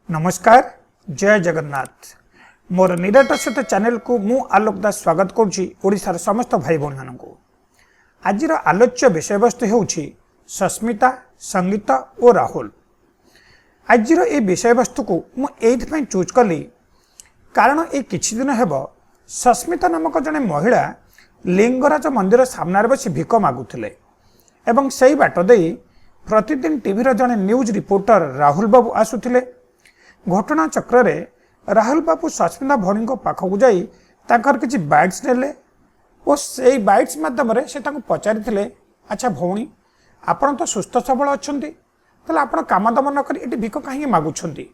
ନମସ୍କାର, ଜୟ ଜଗନ୍ନାଥ। ମୋର ନିରାଟ ସତ୍ୟ ଚ୍ୟାନେଲକୁ ମୁଁ ଆଲୋକ ଦାସ ସ୍ୱାଗତ କରୁଛି ଓଡ଼ିଶାର ସମସ୍ତ ଭାଇ ଭଉଣୀମାନଙ୍କୁ। ଆଜିର ଆଲୋଚ୍ୟ ବିଷୟବସ୍ତୁ ହେଉଛି ସସ୍ମିତା, ସଙ୍ଗୀତ ଓ ରାହୁଲ। ଆଜିର ଏହି ବିଷୟବସ୍ତୁକୁ ମୁଁ ଏଇଥିପାଇଁ ଚୁଜ୍ କଲି, କାରଣ ଏଇ କିଛି ଦିନ ହେବ ସସ୍ମିତା ନାମକ ଜଣେ ମହିଳା ଲିଙ୍ଗରାଜ ମନ୍ଦିର ସାମ୍ନାରେ ବସି ଭିକ ମାଗୁଥିଲେ ଏବଂ ସେଇ ବାଟ ଦେଇ ପ୍ରତିଦିନ ଟିଭିର ଜଣେ ନ୍ୟୁଜ୍ ରିପୋର୍ଟର ରାହୁଲ ବାବୁ ଆସୁଥିଲେ। ଘଟଣା ଚକ୍ରରେ ରାହୁଲ ବାବୁ ସସ୍ମିତା ଭଉଣୀଙ୍କ ପାଖକୁ ଯାଇ ତାଙ୍କର କିଛି ବାଇଟ୍ସ ନେଲେ ଓ ସେଇ ବାଇଟ୍ସ ମାଧ୍ୟମରେ ସେ ତାଙ୍କୁ ପଚାରିଥିଲେ, "ଆଚ୍ଛା ଭଉଣୀ, ଆପଣ ତ ସୁସ୍ଥ ସବଳ ଅଛନ୍ତି, ତାହେଲେ ଆପଣ କାମ ଦାମ ନ କରି ଏଠି ଭିକ କାହିଁକି ମାଗୁଛନ୍ତି?"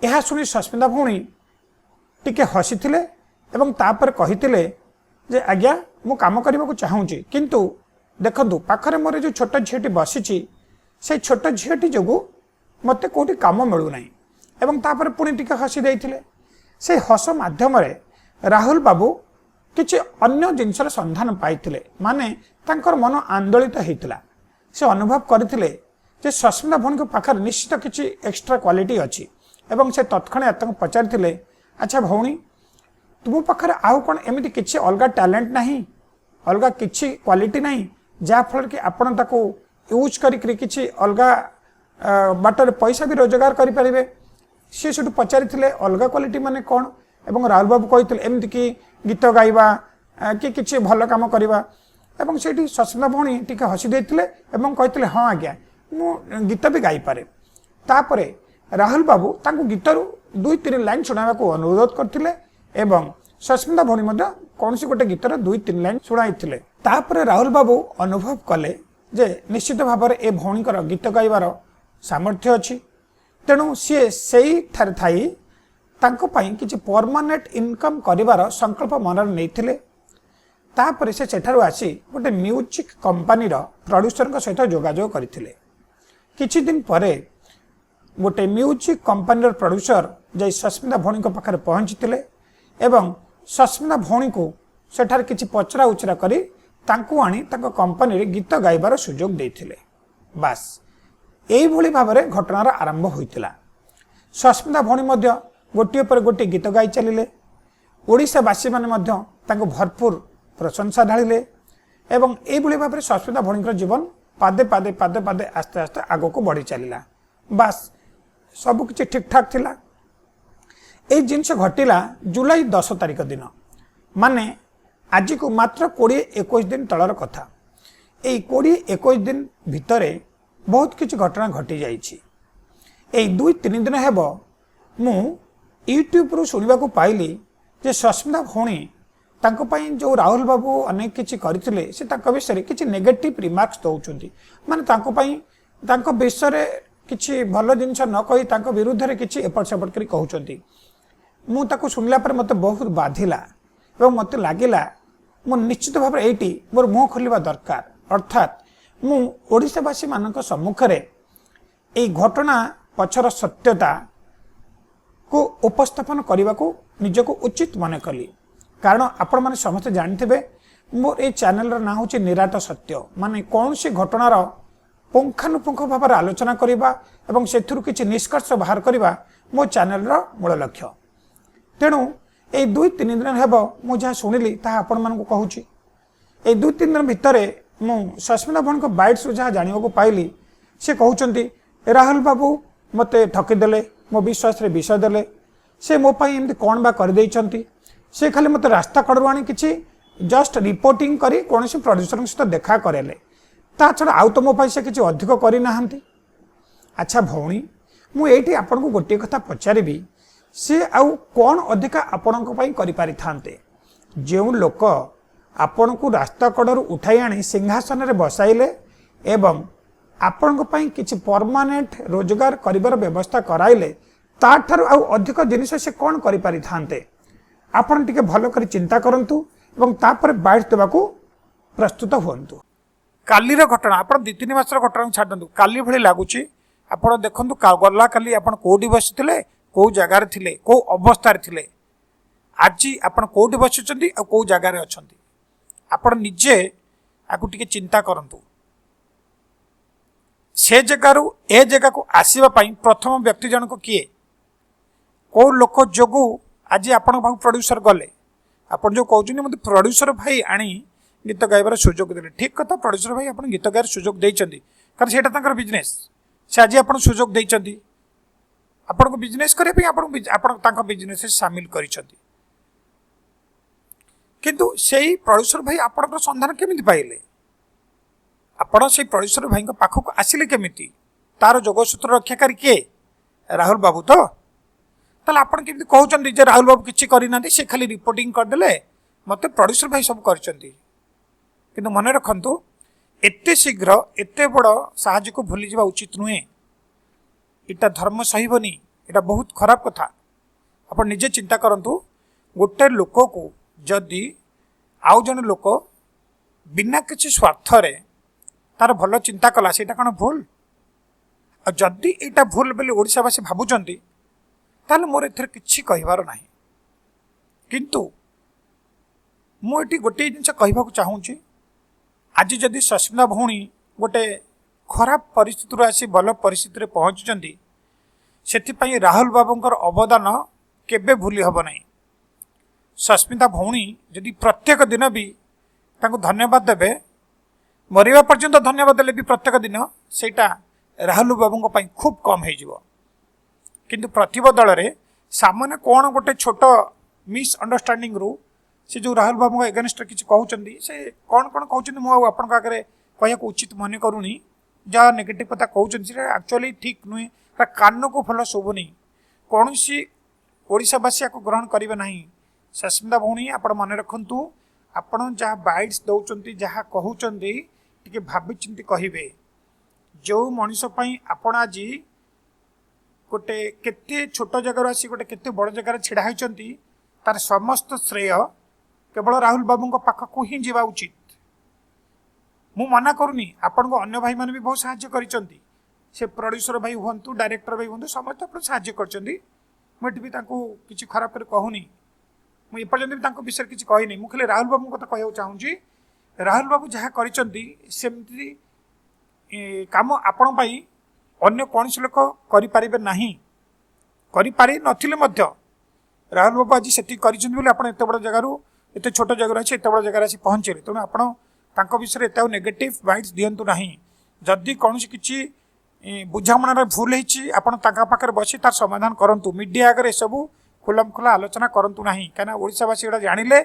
ଏହା ଶୁଣି ସସ୍ମିତା ଭଉଣୀ ଟିକେ ହସିଥିଲେ ଏବଂ ତାପରେ କହିଥିଲେ ଯେ, "ଆଜ୍ଞା, ମୁଁ କାମ କରିବାକୁ ଚାହୁଁଛି, କିନ୍ତୁ ଦେଖନ୍ତୁ, ପାଖରେ ମୋର ଯେଉଁ ଛୋଟ ଝିଅଟି ବସିଛି, ସେଇ ଛୋଟ ଝିଅଟି ଯୋଗୁଁ ମୋତେ କେଉଁଠି କାମ ମିଳୁନାହିଁ।" ଏବଂ ତାପରେ ପୁଣି ଟିକେ ହସି ଦେଇଥିଲେ। ସେଇ ହସ ମାଧ୍ୟମରେ ରାହୁଲ ବାବୁ କିଛି ଅନ୍ୟ ଜିନିଷର ସନ୍ଧାନ ପାଇଥିଲେ, ମାନେ ତାଙ୍କର ମନ ଆନ୍ଦୋଳିତ ହେଇଥିଲା। ସେ ଅନୁଭବ କରିଥିଲେ ଯେ ସସ୍ମିତା ଭଉଣୀଙ୍କ ପାଖରେ ନିଶ୍ଚିତ କିଛି ଏକ୍ସଟ୍ରା କ୍ୱାଲିଟି ଅଛି ଏବଂ ସେ ତତ୍କ୍ଷଣାତ୍ ତାଙ୍କୁ ପଚାରିଥିଲେ, "ଆଚ୍ଛା ଭଉଣୀ, ତୁମ ପାଖରେ ଆଉ କ'ଣ ଏମିତି କିଛି ଅଲଗା ଟ୍ୟାଲେଣ୍ଟ ନାହିଁ, ଅଲଗା କିଛି କ୍ୱାଲିଟି ନାହିଁ, ଯାହାଫଳରେ କି ଆପଣ ତାକୁ ୟୁଜ୍ କରିକିରି କିଛି ଅଲଗା ବାଟରେ ପଇସା ବି ରୋଜଗାର କରିପାରିବେ?" ସିଏ ସେଠୁ ପଚାରିଥିଲେ, "ଅଲଗା କ୍ୱାଲିଟି ମାନେ କ'ଣ?" ଏବଂ ରାହୁଲ ବାବୁ କହିଥିଲେ, ଏମିତିକି ଗୀତ ଗାଇବା କି କିଛି ଭଲ କାମ କରିବା। ଏବଂ ସେଇଠି ସସ୍ମିତା ଭଉଣୀ ଟିକେ ହସି ଦେଇଥିଲେ ଏବଂ କହିଥିଲେ, "ହଁ ଆଜ୍ଞା, ମୁଁ ଗୀତ ବି ଗାଇପାରେ।" ତାପରେ ରାହୁଲ ବାବୁ ତାଙ୍କୁ ଗୀତରୁ ଦୁଇ ତିନି ଲାଇନ୍ ଶୁଣାଇବାକୁ ଅନୁରୋଧ କରିଥିଲେ ଏବଂ ସସ୍ମିତା ଭଉଣୀ ମଧ୍ୟ କୌଣସି ଗୋଟେ ଗୀତର ଦୁଇ ତିନି ଲାଇନ୍ ଶୁଣାଇଥିଲେ। ତାପରେ ରାହୁଲ ବାବୁ ଅନୁଭବ କଲେ ଯେ ନିଶ୍ଚିତ ଭାବରେ ଏ ଭଉଣୀଙ୍କର ଗୀତ ଗାଇବାର ସାମର୍ଥ୍ୟ ଅଛି। ତେଣୁ ସିଏ ସେଇଠାରେ ଥାଇ ତାଙ୍କ ପାଇଁ କିଛି ପରମାନେଣ୍ଟ ଇନକମ୍ କରିବାର ସଂକଳ୍ପ ମନରେ ନେଇଥିଲେ। ତାପରେ ସେ ସେଠାରୁ ଆସି ଗୋଟେ ମ୍ୟୁଜିକ୍ କମ୍ପାନୀର ପ୍ରଡ୍ୟୁସରଙ୍କ ସହିତ ଯୋଗାଯୋଗ କରିଥିଲେ। କିଛି ଦିନ ପରେ ଗୋଟେ ମ୍ୟୁଜିକ୍ କମ୍ପାନୀର ପ୍ରଡ୍ୟୁସର ଯାଇ ସସ୍ମିତା ଭଉଣୀଙ୍କ ପାଖରେ ପହଞ୍ଚିଥିଲେ ଏବଂ ସସ୍ମିତା ଭଉଣୀକୁ ସେଠାରେ କିଛି ପଚରା ଉଚରା କରି ତାଙ୍କୁ ଆଣି ତାଙ୍କ କମ୍ପାନୀରେ ଗୀତ ଗାଇବାର ସୁଯୋଗ ଦେଇଥିଲେ। ବାସ୍, ଏଇଭଳି ଭାବରେ ଘଟଣାର ଆରମ୍ଭ ହୋଇଥିଲା। ସସ୍ମିତା ଭଉଣୀ ମଧ୍ୟ ଗୋଟିଏ ପରେ ଗୋଟିଏ ଗୀତ ଗାଇ ଚାଲିଲେ। ଓଡ଼ିଶାବାସୀମାନେ ମଧ୍ୟ ତାଙ୍କୁ ଭରପୁର ପ୍ରଶଂସା ଢାଳିଲେ ଏବଂ ଏଇଭଳି ଭାବରେ ସସ୍ମିତା ଭଉଣୀଙ୍କର ଜୀବନ ପାଦେ ପାଦେ ପାଦେ ପାଦେ ଆସ୍ତେ ଆସ୍ତେ ଆଗକୁ ବଢ଼ି ଚାଲିଲା। ବାସ୍, ସବୁକିଛି ଠିକ୍ଠାକ୍ ଥିଲା। ଏଇ ଜିନିଷ ଘଟିଲା ଜୁଲାଇ 10 ତାରିଖ ଦିନ, ମାନେ ଆଜିକୁ ମାତ୍ର 20-21 ଦିନ ତଳର କଥା। ଏଇ 20-21 ଦିନ ଭିତରେ ବହୁତ କିଛି ଘଟଣା ଘଟିଯାଇଛି। ଏଇ 2-3 ଦିନ ହେବ ମୁଁ ୟୁଟ୍ୟୁବରୁ ଶୁଣିବାକୁ ପାଇଲି ଯେ ସସ୍ମିତା ଭଉଣୀ, ତାଙ୍କ ପାଇଁ ଯେଉଁ ରାହୁଲ ବାବୁ ଅନେକ କିଛି କରିଥିଲେ, ସେ ତାଙ୍କ ବିଷୟରେ କିଛି ନେଗେଟିଭ୍ ରିମାର୍କସ୍ ଦେଉଛନ୍ତି। ମାନେ ତାଙ୍କ ପାଇଁ, ତାଙ୍କ ବିଷୟରେ କିଛି ଭଲ ଜିନିଷ ନ କହି ତାଙ୍କ ବିରୁଦ୍ଧରେ କିଛି ଏପଟ ସେପଟ କରି କହୁଛନ୍ତି। ମୁଁ ତାକୁ ଶୁଣିଲା ପରେ ମୋତେ ବହୁତ ବାଧିଲା ଏବଂ ମୋତେ ଲାଗିଲା ମୁଁ ନିଶ୍ଚିତ ଭାବରେ ଏଇଠି ମୋର ମୁହଁ ଖୋଲିବା ଦରକାର। ଅର୍ଥାତ୍ ମୁଁ ଓଡ଼ିଶାବାସୀମାନଙ୍କ ସମ୍ମୁଖରେ ଏଇ ଘଟଣା ପଛର ସତ୍ୟତାକୁ ଉପସ୍ଥାପନ କରିବାକୁ ନିଜକୁ ଉଚିତ ମନେ କଲି। କାରଣ ଆପଣମାନେ ସମସ୍ତେ ଜାଣିଥିବେ, ମୋର ଏଇ ଚ୍ୟାନେଲର ନାଁ ହେଉଛି ନିରାଟ ସତ୍ୟ। ମାନେ କୌଣସି ଘଟଣାର ପୁଙ୍ଖାନୁପୁଙ୍ଖ ଭାବରେ ଆଲୋଚନା କରିବା ଏବଂ ସେଥିରୁ କିଛି ନିଷ୍କର୍ଷ ବାହାର କରିବା ମୋ ଚ୍ୟାନେଲର ମୂଳ ଲକ୍ଷ୍ୟ। ତେଣୁ ଏଇ 2-3 ଦିନ ହେବ ମୁଁ ଯାହା ଶୁଣିଲି, ତାହା ଆପଣମାନଙ୍କୁ କହୁଛି। ଏଇ 2-3 ଦିନ ଭିତରେ ମୁଁ ସସ୍ମିତା ଭଉଣୀଙ୍କ ବାଇଟ୍ସରୁ ଯାହା ଜାଣିବାକୁ ପାଇଲି, ସେ କହୁଛନ୍ତି, "ରାହୁଲ ବାବୁ ମୋତେ ଠକିଦେଲେ, ମୋ ବିଶ୍ୱାସରେ ବିଷ ଦେଲେ। ସେ ମୋ ପାଇଁ ଏମିତି କ'ଣ ବା କରିଦେଇଛନ୍ତି? ସେ ଖାଲି ମୋତେ ରାସ୍ତା କଡ଼ରୁ ଆଣି କିଛି ଜଷ୍ଟ ରିପୋର୍ଟିଂ କରି କୌଣସି ପ୍ରଡ୍ୟୁସରଙ୍କ ସହିତ ଦେଖା କରେଇଲେ। ତା ଛଡ଼ା ଆଉ ତ ମୋ ପାଇଁ ସେ କିଛି ଅଧିକ କରିନାହାନ୍ତି।" ଆଚ୍ଛା ଭଉଣୀ, ମୁଁ ଏଇଠି ଆପଣଙ୍କୁ ଗୋଟିଏ କଥା ପଚାରିବି, ସେ ଆଉ କ'ଣ ଅଧିକା ଆପଣଙ୍କ ପାଇଁ କରିପାରିଥାନ୍ତେ? ଯେଉଁ ଲୋକ ଆପଣଙ୍କୁ ରାସ୍ତା କଡ଼ରୁ ଉଠାଇ ଆଣି ସିଂହାସନରେ ବସାଇଲେ ଏବଂ ଆପଣଙ୍କ ପାଇଁ କିଛି ପରମାନେଣ୍ଟ ରୋଜଗାର କରିବାର ବ୍ୟବସ୍ଥା କରାଇଲେ, ତାଠାରୁ ଆଉ ଅଧିକ ଜିନିଷ ସେ କ'ଣ କରିପାରିଥାନ୍ତେ? ଆପଣ ଟିକେ ଭଲ କରି ଚିନ୍ତା କରନ୍ତୁ ଏବଂ ତାପରେ ବାଇଟ୍ ଦେବାକୁ ପ୍ରସ୍ତୁତ ହୁଅନ୍ତୁ। କାଲିର ଘଟଣା, ଆପଣ 2-3 ମାସର ଘଟଣାକୁ ଛାଡ଼ି ଦିଅନ୍ତୁ, କାଲି ଭଳି ଲାଗୁଛି। ଆପଣ ଦେଖନ୍ତୁ, ଗଲା କାଲି ଆପଣ କେଉଁଠି ବସିଥିଲେ, କେଉଁ ଜାଗାରେ ଥିଲେ, କେଉଁ ଅବସ୍ଥାରେ ଥିଲେ, ଆଜି ଆପଣ କେଉଁଠି ବସିଛନ୍ତି ଆଉ କେଉଁ ଜାଗାରେ ଅଛନ୍ତି, ଆପଣ ନିଜେ ଆକୁ ଟିକେ ଚିନ୍ତା କରନ୍ତୁ। ସେ ଜାଗାରୁ ଏ ଜାଗାକୁ ଆସିବା ପାଇଁ ପ୍ରଥମ ବ୍ୟକ୍ତି ଜଣକ କିଏ? କେଉଁ ଲୋକ ଯୋଗୁଁ ଆଜି ଆପଣଙ୍କ ପାଖକୁ ପ୍ରଡ୍ୟୁସର ଗଲେ? ଆପଣ ଯେଉଁ କହୁଛନ୍ତି ମୋତେ ପ୍ରଡ୍ୟୁସର ଭାଇ ଆଣି ଗୀତ ଗାଇବାର ସୁଯୋଗ ଦେଲେ, ଠିକ୍ କଥା। ପ୍ରଡ୍ୟୁସର ଭାଇ ଆପଣ ଗୀତ ଗାଇବାର ସୁଯୋଗ ଦେଇଛନ୍ତି, କାରଣ ସେଇଟା ତାଙ୍କର ବିଜନେସ୍। ସେ ଆଜି ଆପଣ ସୁଯୋଗ ଦେଇଛନ୍ତି ଆପଣଙ୍କୁ ବିଜନେସ୍ କରିବା ପାଇଁ, ଆପଣଙ୍କୁ ଆପଣ ତାଙ୍କ ବିଜନେସ୍ରେ ସାମିଲ କରିଛନ୍ତି। କିନ୍ତୁ ସେଇ ପ୍ରଡ୍ୟୁସର ଭାଇ ଆପଣଙ୍କର ସନ୍ଧାନ କେମିତି ପାଇଲେ? ଆପଣ ସେଇ ପ୍ରଡ୍ୟୁସର ଭାଇଙ୍କ ପାଖକୁ ଆସିଲେ କେମିତି? ତାର ଯୋଗସୂତ୍ର ରକ୍ଷାକାରୀ କିଏ? ରାହୁଲ ବାବୁ ତ? ତାହେଲେ ଆପଣ କେମିତି କହୁଛନ୍ତି ଯେ ରାହୁଲ ବାବୁ କିଛି କରିନାହାନ୍ତି, ସେ ଖାଲି ରିପୋର୍ଟିଂ କରିଦେଲେ, ମୋତେ ପ୍ରଡ୍ୟୁସର ଭାଇ ସବୁ କରିଛନ୍ତି? କିନ୍ତୁ ମନେ ରଖନ୍ତୁ, ଏତେ ଶୀଘ୍ର ଏତେ ବଡ଼ ସାହାଯ୍ୟକୁ ଭୁଲିଯିବା ଉଚିତ ନୁହେଁ। ଏଇଟା ଧର୍ମ ସହିବନି, ଏଇଟା ବହୁତ ଖରାପ କଥା। ଆପଣ ନିଜେ ଚିନ୍ତା କରନ୍ତୁ, ଗୋଟେ ଲୋକକୁ ଯଦି ଆଉ ଜଣେ ଲୋକ ବିନା କିଛି ସ୍ୱାର୍ଥରେ ତାର ଭଲ ଚିନ୍ତା କଲା, ସେଇଟା କ'ଣ ଭୁଲ? ଆଉ ଯଦି ଏଇଟା ଭୁଲ ବୋଲି ଓଡ଼ିଶାବାସୀ ଭାବୁଛନ୍ତି, ତାହେଲେ ମୋର ଏଥିରେ କିଛି କହିବାର ନାହିଁ। କିନ୍ତୁ ମୁଁ ଏଠି ଗୋଟିଏ ଜିନିଷ କହିବାକୁ ଚାହୁଁଛି, ଆଜି ଯଦି ସସ୍ମିତା ଭଉଣୀ ଗୋଟେ ଖରାପ ପରିସ୍ଥିତିରୁ ଆସି ଭଲ ପରିସ୍ଥିତିରେ ପହଞ୍ଚିଛନ୍ତି, ସେଥିପାଇଁ ରାହୁଲ ବାବୁଙ୍କର ଅବଦାନ କେବେ ଭୁଲି ହେବ ନାହିଁ। ସସ୍ମିତା ଭଉଣୀ ଯଦି ପ୍ରତ୍ୟେକ ଦିନ ବି ତାଙ୍କୁ ଧନ୍ୟବାଦ ଦେବେ, ମରିବା ପର୍ଯ୍ୟନ୍ତ ଧନ୍ୟବାଦ ଦେଲେ ବି ପ୍ରତ୍ୟେକ ଦିନ, ସେଇଟା ରାହୁଲ ବାବୁଙ୍କ ପାଇଁ ଖୁବ୍ କମ୍ ହେଇଯିବ। କିନ୍ତୁ ପ୍ରତିବଦଳରେ ସାମାନ୍ୟ କ'ଣ ଗୋଟେ ଛୋଟ ମିସ୍ଅଣ୍ଡରଷ୍ଟାଣ୍ଡିଂରୁ ସେ ଯେଉଁ ରାହୁଲ ବାବୁଙ୍କ ଏଗେନଷ୍ଟରେ କିଛି କହୁଛନ୍ତି, ସେ କ'ଣ କ'ଣ କହୁଛନ୍ତି ମୁଁ ଆଉ ଆପଣଙ୍କ ଆଗରେ କହିବାକୁ ଉଚିତ ମନେ କରୁନି। ଯାହା ନେଗେଟିଭ୍ କଥା କହୁଛନ୍ତି, ସେଇଟା ଆକ୍ଚୁଆଲି ଠିକ୍ ନୁହେଁ। ତା କାନକୁ ଭଲ ଶୁଭୁନି। କୌଣସି ଓଡ଼ିଶାବାସୀ ୟାକୁ ଗ୍ରହଣ କରିବେ ନାହିଁ। ସସ୍ମିତା ଭଉଣୀ, ଆପଣ ମନେ ରଖନ୍ତୁ, ଆପଣ ଯାହା ବାଇଟ୍ସ ଦେଉଛନ୍ତି, ଯାହା କହୁଛନ୍ତି, ଟିକେ ଭାବିଚିନ୍ତି କହିବେ। ଯେଉଁ ମଣିଷ ପାଇଁ ଆପଣ ଆଜି ଗୋଟେ କେତେ ଛୋଟ ଜାଗାରୁ ଆସି ଗୋଟେ କେତେ ବଡ଼ ଜାଗାରେ ଛିଡ଼ା ହୋଇଛନ୍ତି, ତାର ସମସ୍ତ ଶ୍ରେୟ କେବଳ ରାହୁଲ ବାବୁଙ୍କ ପାଖକୁ ହିଁ ଯିବା ଉଚିତ। ମୁଁ ମନା କରୁନି, ଆପଣଙ୍କ ଅନ୍ୟ ଭାଇମାନେ ବି ବହୁତ ସାହାଯ୍ୟ କରିଛନ୍ତି। ସେ ପ୍ରଡ୍ୟୁସର ଭାଇ ହୁଅନ୍ତୁ, ଡାଇରେକ୍ଟର ଭାଇ ହୁଅନ୍ତୁ, ସମସ୍ତେ ଆପଣଙ୍କୁ ସାହାଯ୍ୟ କରିଛନ୍ତି। ମୁଁ ଏଠି ବି ତାଙ୍କୁ କିଛି ଖରାପ କରି କହୁନି। ମୁଁ ଏପର୍ଯ୍ୟନ୍ତ ବି ତାଙ୍କ ବିଷୟରେ କିଛି କହିନି। ମୁଁ ଖାଲି ରାହୁଲ ବାବୁଙ୍କ କଥା କହିବାକୁ ଚାହୁଁଛି। ରାହୁଲ ବାବୁ ଯାହା କରିଛନ୍ତି, ସେମିତି କାମ ଆପଣଙ୍କ ପାଇଁ ଅନ୍ୟ କୌଣସି ଲୋକ କରିପାରିବେ ନାହିଁ। କରିପାରି ନଥିଲେ ମଧ୍ୟ ରାହୁଲ ବାବୁ ଆଜି ସେତିକି କରିଛନ୍ତି ବୋଲି ଆପଣ ଏତେ ବଡ଼ ଜାଗାରୁ, ଏତେ ଛୋଟ ଜାଗାରୁ ଆସି ଏତେ ବଡ଼ ଜାଗାରେ ଆସି ପହଞ୍ଚିଲେ। ତେଣୁ ଆପଣ ତାଙ୍କ ବିଷୟରେ ଏତେ ଆଉ ନେଗେଟିଭ୍ ବାଇଟ୍ସ ଦିଅନ୍ତୁ ନାହିଁ। ଯଦି କୌଣସି କିଛି ବୁଝାମଣାରେ ଭୁଲ ହେଇଛି, ଆପଣ ତାଙ୍କ ପାଖରେ ବସି ତାର ସମାଧାନ କରନ୍ତୁ। ମିଡ଼ିଆ ଆଗରେ ଏସବୁ ଖୋଲମ ଖୋଲା ଆଲୋଚନା କରନ୍ତୁ ନାହିଁ, କାହିଁକିନା ଓଡ଼ିଶାବାସୀ ଏଗୁଡ଼ା ଜାଣିଲେ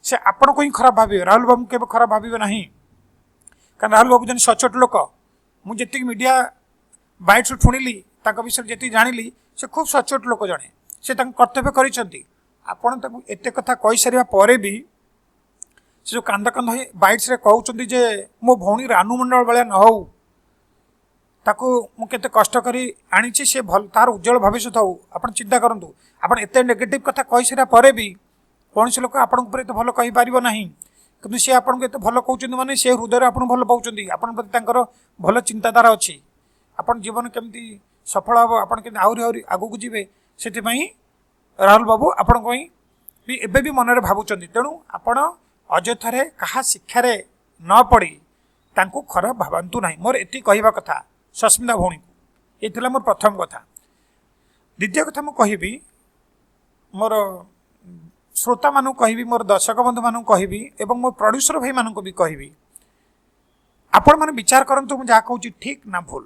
ସେ ଆପଣଙ୍କୁ ହିଁ ଖରାପ ଭାବିବେ, ରାହୁଲ ବାବୁଙ୍କୁ କେବେ ଖରାପ ଭାବିବେ ନାହିଁ। କାରଣ ରାହୁଲ ବାବୁ ଜଣେ ସଚୋଟ ଲୋକ। ମୁଁ ଯେତିକି ମିଡ଼ିଆ ବାଇଟ୍ସରୁ ଶୁଣିଲି, ତାଙ୍କ ବିଷୟରେ ଯେତିକି ଜାଣିଲି, ସେ ଖୁବ୍ ସଚୋଟ ଲୋକ ଜଣେ। ସେ ତାଙ୍କ କର୍ତ୍ତବ୍ୟ କରିଛନ୍ତି। ଆପଣ ତାଙ୍କୁ ଏତେ କଥା କହିସାରିବା ପରେ ବି ସେ ଯେଉଁ କାନ୍ଦ କାନ୍ଦ ହେଇ ବାଇଟ୍ସରେ କହୁଛନ୍ତି ଯେ ମୋ ଭଉଣୀ ରାନୁ ମଣ୍ଡଳ ଭଳିଆ ନ ହଉ, ତାକୁ ମୁଁ କେତେ କଷ୍ଟ କରି ଆଣିଛି, ସେ ଭଲ, ତାର ଉଜ୍ଜଳ ଭବିଷ୍ୟତ ହଉ। ଆପଣ ଚିନ୍ତା କରନ୍ତୁ, ଆପଣ ଏତେ ନେଗେଟିଭ୍ କଥା କହିସାରିବା ପରେ ବି କୌଣସି ଲୋକ ଆପଣଙ୍କ ଉପରେ ଏତେ ଭଲ କହିପାରିବ ନାହିଁ। କିନ୍ତୁ ସେ ଆପଣଙ୍କୁ ଏତେ ଭଲ କହୁଛନ୍ତି ମାନେ ସେ ହୃଦୟରେ ଆପଣଙ୍କୁ ଭଲ ପାଉଛନ୍ତି, ଆପଣଙ୍କ ପ୍ରତି ତାଙ୍କର ଭଲ ଚିନ୍ତାଧାରା ଅଛି। ଆପଣ ଜୀବନ କେମିତି ସଫଳ ହେବ, ଆପଣ କେମିତି ଆହୁରି ଆହୁରି ଆଗକୁ ଯିବେ, ସେଥିପାଇଁ ରାହୁଲ ବାବୁ ଆପଣଙ୍କ ପାଇଁ ବି ଏବେ ବି ମନରେ ଭାବୁଛନ୍ତି। ତେଣୁ ଆପଣ ଅଯଥାରେ କାହା ଶିକ୍ଷାରେ ନ ପଡ଼ି ତାଙ୍କୁ ଖରାପ ଭାବନ୍ତୁ ନାହିଁ। ମୋର ଏତିକି କହିବା କଥା ସସ୍ମିତା ଭଉଣୀକୁ। ଏ ଥିଲା ମୋର ପ୍ରଥମ କଥା। ଦ୍ୱିତୀୟ କଥା ମୁଁ କହିବି, ମୋର ଶ୍ରୋତାମାନଙ୍କୁ କହିବି, ମୋର ଦର୍ଶକ ବନ୍ଧୁମାନଙ୍କୁ କହିବି ଏବଂ ମୋ ପ୍ରଡ୍ୟୁସର ଭାଇମାନଙ୍କୁ ବି କହିବି, ଆପଣମାନେ ବିଚାର କରନ୍ତୁ ମୁଁ ଯାହା କହୁଛି ଠିକ୍ ନା ଭୁଲ।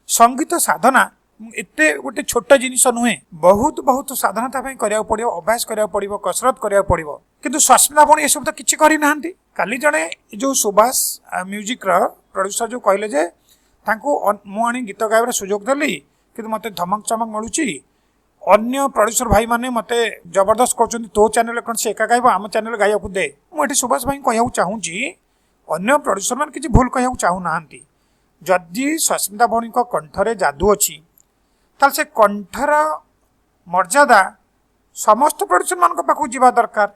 ସଙ୍ଗୀତ ସାଧନା ଏତେ ଗୋଟେ ଛୋଟ ଜିନିଷ ନୁହେଁ। ବହୁତ ବହୁତ ସାଧନା ତା ପାଇଁ କରିବାକୁ ପଡ଼ିବ, ଅଭ୍ୟାସ କରିବାକୁ ପଡ଼ିବ, କସରତ କରିବାକୁ ପଡ଼ିବ। କିନ୍ତୁ ସସ୍ମିତା ଭଉଣୀ ଏସବୁ ତ କିଛି କରିନାହାନ୍ତି। କାଲି ଜଣେ ଯେଉଁ ସୁଭାଷ ମ୍ୟୁଜିକ୍ର ପ୍ରଡ୍ୟୁସର ଯେଉଁ କହିଲେ ଯେ ତାଙ୍କୁ ମୁଁ ଆଣି ଗୀତ ଗାଇବାର ସୁଯୋଗ ଦେଲି, କିନ୍ତୁ ମୋତେ ଧମକ ଚମକ ମିଳୁଛି, ଅନ୍ୟ ପ୍ରଡ୍ୟୁସର ଭାଇମାନେ ମୋତେ ଜବରଦସ୍ତ କରୁଛନ୍ତି, ତୋ ଚ୍ୟାନେଲରେ କ'ଣ ସେ ଏକା ଗାଇବ, ଆମ ଚ୍ୟାନେଲ ଗାଇବାକୁ ଦେ। ମୁଁ ଏଠି ସୁଭାଷ ଭାଇଙ୍କୁ କହିବାକୁ ଚାହୁଁଛି, ଅନ୍ୟ ପ୍ରଡ୍ୟୁସର ମାନେ କିଛି ଭୁଲ କହିବାକୁ ଚାହୁଁନାହାନ୍ତି। ଯଦି ସସ୍ମିତା ଭଉଣୀଙ୍କ କଣ୍ଠରେ ଯାଦୁ ଅଛି, ତାହେଲେ ସେ କଣ୍ଠର ମର୍ଯ୍ୟାଦା ସମସ୍ତ ପ୍ରଡ୍ୟୁସରମାନଙ୍କ ପାଖକୁ ଯିବା ଦରକାର।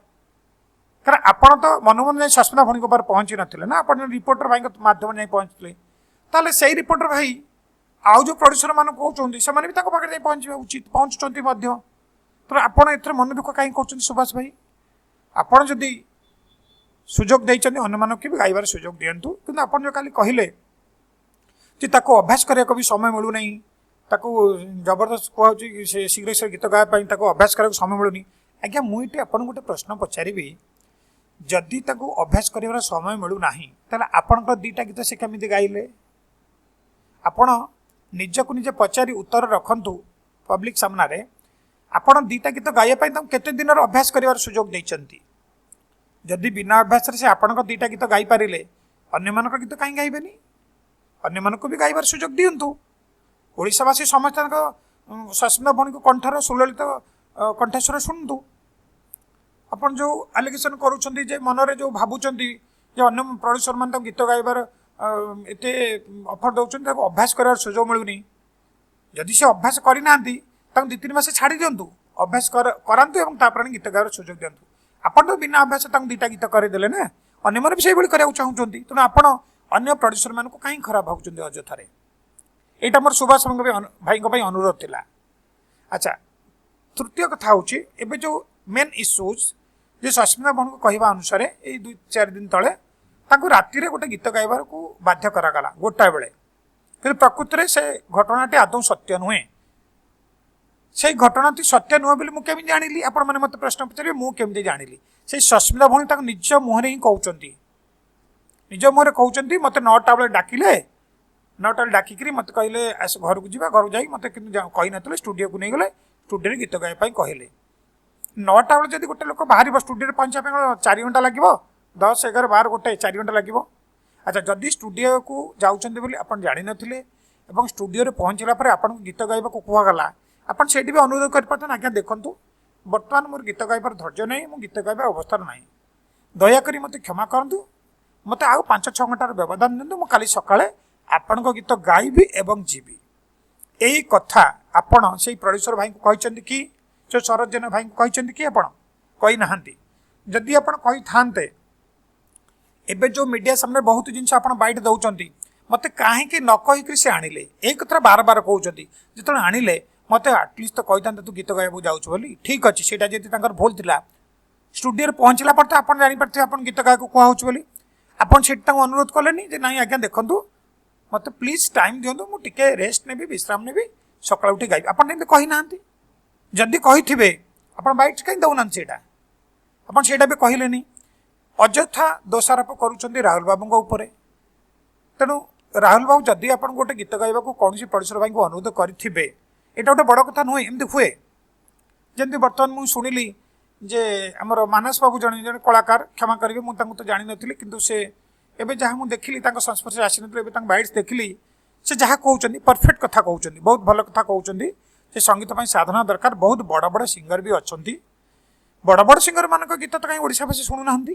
କାରଣ ଆପଣ ତ ମନକୁ ମନ ଯାଇ ସସ୍ମିତା ଭଉଣୀଙ୍କ ପାଖରେ ପହଞ୍ଚି ନଥିଲେ ନା, ଆପଣ ରିପୋର୍ଟର ଭାଇଙ୍କ ମାଧ୍ୟମରେ ଯାଇ ପହଞ୍ଚିଥିଲେ। ତାହେଲେ ସେଇ ରିପୋର୍ଟର ଭାଇ ଆଉ ଯେଉଁ ପ୍ରଡ୍ୟୁସର ମାନଙ୍କୁ କହୁଛନ୍ତି, ସେମାନେ ବି ତାଙ୍କ ପାଖରେ ଯାଇ ପହଞ୍ଚିବା ଉଚିତ, ପହଞ୍ଚୁଛନ୍ତି ମଧ୍ୟ। ତେଣୁ ଆପଣ ଏଥିରେ ମନ ଦୁଃଖ କାହିଁକି କରୁଛନ୍ତି ସୁଭାଷ ଭାଇ? ଆପଣ ଯଦି ସୁଯୋଗ ଦେଇଛନ୍ତି, ଅନ୍ୟମାନଙ୍କୁ ବି ଗାଇବାର ସୁଯୋଗ ଦିଅନ୍ତୁ। କିନ୍ତୁ ଆପଣ ଯେଉଁ କାଲି କହିଲେ ଯେ ତାକୁ ଅଭ୍ୟାସ କରିବାକୁ ବି ସମୟ ମିଳୁନାହିଁ, ତାକୁ ଜବରଦସ୍ତ କୁହାହେଉଛି ସେ ଶୀଘ୍ର ଶୀଘ୍ର ଗୀତ ଗାଇବା ପାଇଁ, ତାକୁ ଅଭ୍ୟାସ କରିବାକୁ ସମୟ ମିଳୁନି। ଆଜ୍ଞା, ମୁଁ ଏଠି ଆପଣଙ୍କୁ ଗୋଟେ ପ୍ରଶ୍ନ ପଚାରିବି। ଯଦି ତାକୁ ଅଭ୍ୟାସ କରିବାର ସମୟ ମିଳୁନାହିଁ, ତାହେଲେ ଆପଣଙ୍କର ଦୁଇଟା ଗୀତ ସେ କେମିତି ଗାଇଲେ? ଆପଣ ନିଜକୁ ନିଜେ ପଚାରି ଉତ୍ତର ରଖନ୍ତୁ ପବ୍ଲିକ ସାମ୍ନାରେ। ଆପଣ ଦୁଇଟା ଗୀତ ଗାଇବା ପାଇଁ ତାଙ୍କୁ କେତେ ଦିନର ଅଭ୍ୟାସ କରିବାର ସୁଯୋଗ ଦେଇଛନ୍ତି? ଯଦି ବିନା ଅଭ୍ୟାସରେ ସେ ଆପଣଙ୍କ ଦୁଇଟା ଗୀତ ଗାଇପାରିଲେ, ଅନ୍ୟମାନଙ୍କ ଗୀତ କାହିଁ ଗାଇବେନି? ଅନ୍ୟମାନଙ୍କୁ ବି ଗାଇବାର ସୁଯୋଗ ଦିଅନ୍ତୁ। ଓଡ଼ିଶାବାସୀ ସମସ୍ତଙ୍କ ସସ୍ମିତା ଭଉଣୀଙ୍କ କଣ୍ଠର ସୁଲଳିତ କଣ୍ଠସ୍ୱର ଶୁଣନ୍ତୁ। ଆପଣ ଯେଉଁ ଆଲିଗେସନ୍ କରୁଛନ୍ତି, ଯେ ମନରେ ଯେଉଁ ଭାବୁଛନ୍ତି ଯେ ଅନ୍ୟ ପ୍ରଡ୍ୟୁସର ମାନେ ତାଙ୍କୁ ଗୀତ ଗାଇବାର ଏତେ ଅଫର୍ ଦେଉଛନ୍ତି, ତାକୁ ଅଭ୍ୟାସ କରିବାର ସୁଯୋଗ ମିଳୁନି। ଯଦି ସେ ଅଭ୍ୟାସ କରିନାହାନ୍ତି, ତାଙ୍କୁ 2-3 ମାସ ଛାଡ଼ି ଦିଅନ୍ତୁ, ଅଭ୍ୟାସ କରାନ୍ତୁ ଏବଂ ତାପରେ ଆଣି ଗୀତ ଗାଇବାର ସୁଯୋଗ ଦିଅନ୍ତୁ। ଆପଣ ତ ବିନା ଅଭ୍ୟାସ ତାଙ୍କୁ ଦୁଇଟା ଗୀତ କରିଦେଲେ ନା, ଅନ୍ୟମାନେ ବି ସେଇଭଳି କରିବାକୁ ଚାହୁଁଛନ୍ତି। ତେଣୁ ଆପଣ ଅନ୍ୟ ପ୍ରଡ୍ୟୁସର ମାନଙ୍କୁ କାହିଁ ଖରାପ ଭାବୁଛନ୍ତି ଅଯଥାରେ? ଏଇଟା ମୋର ସୁଭାଷ ଭାଇଙ୍କ ପାଇଁ ଅନୁରୋଧ ଥିଲା। ଆଚ୍ଛା, ତୃତୀୟ କଥା ହେଉଛି ଏବେ ଯେଉଁ ମେନ୍ ଇସ୍ୟୁଜ୍ ଯେ ସସ୍ମିତା ଭଉଣୀଙ୍କୁ କହିବା ଅନୁସାରେ ଏଇ 2-4 ଦିନ ତଳେ ତାଙ୍କୁ ରାତିରେ ଗୋଟେ ଗୀତ ଗାଇବାକୁ ବାଧ୍ୟ କରାଗଲା ଗୋଟାଏ ବେଳେ। କିନ୍ତୁ ପ୍ରକୃତରେ ସେ ଘଟଣାଟି ଆଦୌ ସତ୍ୟ ନୁହେଁ। ସେଇ ଘଟଣାଟି ସତ୍ୟ ନୁହେଁ ବୋଲି ମୁଁ କେମିତି ଜାଣିଲି? ଆପଣମାନେ ମୋତେ ପ୍ରଶ୍ନ ପଚାରିବେ, ମୁଁ କେମିତି ଜାଣିଲି? ସେଇ ସସ୍ମିତା ଭଉଣୀ ତାଙ୍କ ନିଜ ମୁହଁରେ ହିଁ କହୁଛନ୍ତି, ନିଜ ମୁହଁରେ କହୁଛନ୍ତି, ମୋତେ 9ଟା ବେଳେ ଡାକିଲେ। 9ଟା ବେଳେ ଡାକିକିରି ମୋତେ କହିଲେ, ଆସ ଘରକୁ ଯିବା। ଘରକୁ ଯାଇ ମୋତେ କିନ୍ତୁ କହିନଥିଲେ, ଷ୍ଟୁଡ଼ିଓକୁ ନେଇଗଲେ, ଷ୍ଟୁଡ଼ିଓରେ ଗୀତ ଗାଇବା ପାଇଁ କହିଲେ। 9ଟା ବେଳେ ଯଦି ଗୋଟେ ଲୋକ ବାହାରିବ, ଷ୍ଟୁଡ଼ିଓରେ ପହଞ୍ଚିବା ପାଇଁ କ'ଣ 4 ଘଣ୍ଟା ଲାଗିବ? 10, 11, 12, 1, 4 ଘଣ୍ଟା ଲାଗିବ। ଆଚ୍ଛା, ଯଦି ଷ୍ଟୁଡ଼ିଓକୁ ଯାଉଛନ୍ତି ବୋଲି ଆପଣ ଜାଣିନଥିଲେ ଏବଂ ଷ୍ଟୁଡ଼ିଓରେ ପହଞ୍ଚିଲା ପରେ ଆପଣଙ୍କୁ ଗୀତ ଗାଇବାକୁ କୁହାଗଲା, ଆପଣ ସେଇଠି ବି ଅନୁରୋଧ କରିପାରିଥାନ୍ତେ, ଆଜ୍ଞା ଦେଖନ୍ତୁ, ବର୍ତ୍ତମାନ ମୋର ଗୀତ ଗାଇବାର ଧୈର୍ଯ୍ୟ ନାହିଁ, ମୁଁ ଗୀତ ଗାଇବା ଅବସ୍ଥାରେ ନାହିଁ, ଦୟାକରି ମୋତେ କ୍ଷମା କରନ୍ତୁ, ମୋତେ ଆଉ 5-6 ଘଣ୍ଟାର ବ୍ୟବଧାନ ଦିଅନ୍ତୁ, ମୁଁ କାଲି ସକାଳେ ଆପଣଙ୍କ ଗୀତ ଗାଇବି ଏବଂ ଯିବି। ଏଇ କଥା ଆପଣ ସେଇ ପ୍ରଡ୍ୟୁସର ଭାଇଙ୍କୁ କହିଛନ୍ତି କି? ସେ ଶରତ ଜେନା ଭାଇଙ୍କୁ କହିଛନ୍ତି କି? ଆପଣ କହିନାହାନ୍ତି। ଯଦି ଆପଣ କହିଥାନ୍ତେ, ଏବେ ଯେଉଁ ମିଡ଼ିଆ ସାମ୍ନାରେ ବହୁତ ଜିନିଷ ଆପଣ ବାଇଟ୍ ଦେଉଛନ୍ତି, ମୋତେ କାହିଁକି ନ କହିକିରି ସେ ଆଣିଲେ, ଏଇ କଥା ବାର ବାର କହୁଛନ୍ତି। ଯେତେବେଳେ ଆଣିଲେ, ମୋତେ ଆଟଲିଷ୍ଟ ତ କହିଥାନ୍ତେ ତୁ ଗୀତ ଗାଇବାକୁ ଯାଉଛୁ ବୋଲି। ଠିକ୍ ଅଛି, ସେଇଟା ଯଦି ତାଙ୍କର ଭୁଲ ଥିଲା, ଷ୍ଟୁଡ଼ିଓରେ ପହଞ୍ଚିଲା ପରେ ତ ଆପଣ ଜାଣିପାରିଥିବେ ଆପଣ ଗୀତ ଗାଇବାକୁ କୁହାହେଉଛି ବୋଲି। ଆପଣ ସେଠି ତାଙ୍କୁ ଅନୁରୋଧ କଲେନି ଯେ ନାଇଁ ଆଜ୍ଞା ଦେଖନ୍ତୁ, ମୋତେ ପ୍ଲିଜ୍ ଟାଇମ୍ ଦିଅନ୍ତୁ, ମୁଁ ଟିକେ ରେଷ୍ଟ ନେବି, ବିଶ୍ରାମ ନେବି, ସକାଳୁ ଉଠି ଗାଇବି? ଆପଣ ଏମିତି କହିନାହାନ୍ତି। ଯଦି କହିଥିବେ, ଆପଣ ବାଇଟ୍ କାହିଁ ଦେଉନାହାନ୍ତି ସେଇଟା? ଆପଣ ସେଇଟା ବି କହିଲେନି। ଅଯଥା ଦୋଷାରୋପ କରୁଛନ୍ତି ରାହୁଲ ବାବୁଙ୍କ ଉପରେ। ତେଣୁ ରାହୁଲ ବାବୁ ଯଦି ଆପଣଙ୍କୁ ଗୋଟେ ଗୀତ ଗାଇବାକୁ କୌଣସି ପ୍ରଡ୍ୟୁସର ଭାଇଙ୍କୁ ଅନୁରୋଧ କରିଥିବେ, ଏଇଟା ଗୋଟେ ବଡ଼ କଥା ନୁହେଁ, ଏମିତି ହୁଏ। ଯେମିତି ବର୍ତ୍ତମାନ ମୁଁ ଶୁଣିଲି ଯେ ଆମର ମାନସ ବାବୁ ଜଣେ ଜଣେ କଳାକାର, କ୍ଷମା କରିବେ, ମୁଁ ତାଙ୍କୁ ତ ଜାଣିନଥିଲି, କିନ୍ତୁ ସେ ଏବେ ଯାହା ମୁଁ ଦେଖିଲି, ତାଙ୍କ ସଂସ୍ପର୍ଶରେ ଆସିନଥିଲି, ଏବେ ତାଙ୍କ ବାଇଟ୍ସ ଦେଖିଲି, ସେ ଯାହା କହୁଛନ୍ତି ପରଫେକ୍ଟ କଥା କହୁଛନ୍ତି, ବହୁତ ଭଲ କଥା କହୁଛନ୍ତି ଯେ ସଙ୍ଗୀତ ପାଇଁ ସାଧନା ଦରକାର। ବହୁତ ବଡ଼ ବଡ଼ ସିଙ୍ଗର ବି ଅଛନ୍ତି। ବଡ଼ ବଡ଼ ସିଙ୍ଗରମାନଙ୍କ ଗୀତ ତ କାହିଁ ଓଡ଼ିଶାବାସୀ ଶୁଣୁନାହାନ୍ତି?